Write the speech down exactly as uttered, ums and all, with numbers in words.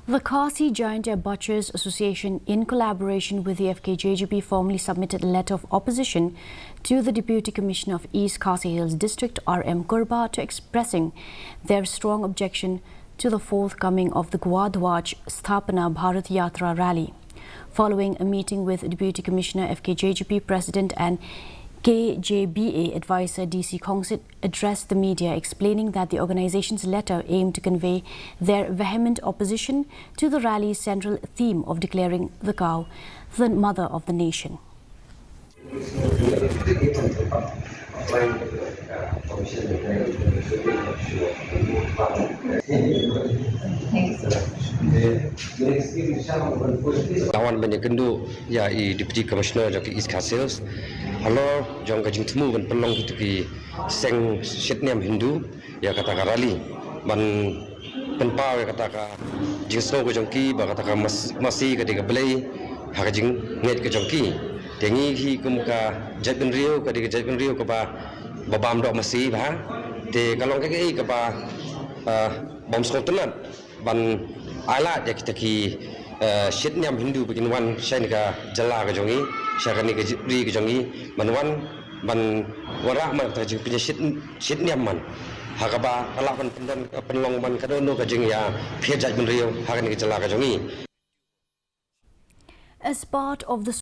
The Khasi Jaintia Butchers Association, in collaboration with the F K J G P, formally submitted a letter of opposition to the Deputy Commissioner of East Khasi Hills District, R M Kurbah, to expressing their strong objection to the forthcoming of the Gwadwach Sthapana Bharat Yatra rally. Following a meeting with Deputy Commissioner, F K J G P President and K J B A Advisor D C Khongsit addressed the media, explaining that the organization's letter aimed to convey their vehement opposition to the rally's central theme of declaring the cow the mother of the nation. Thank you so much. Nga wan ban ïakynduh ïa i Deputy Commissioner jong ki East Khasi Hills halor jong ka jingthmu ban pynlong kito ki seng shitniam Hindu ïa kata ka rally ban pynpaw ïa kata ka jingsngew ka jong ki ba kata ka mas- masi ka dei ka blei ha ka jingngeit ka jong ki. Te ngi hi kum ka jaitbynriew ka dei ka jaitbynriew kaba ba bam doh masi ba. Te ka long kaei kaei kaba bym sngewtynnat ban ai lad ïa kita ki shitniam Hindu ba kin wan sha kane ka jylla ka jong i, sha kane ka ri ka jong i, ban wan ban wanrah man ka jingpynïashit shitniam man ha kaba ka lah ban pynlong man ka dohnud ka jingïapher jaitbynriew ha kane ka jylla ka jong i. As part of the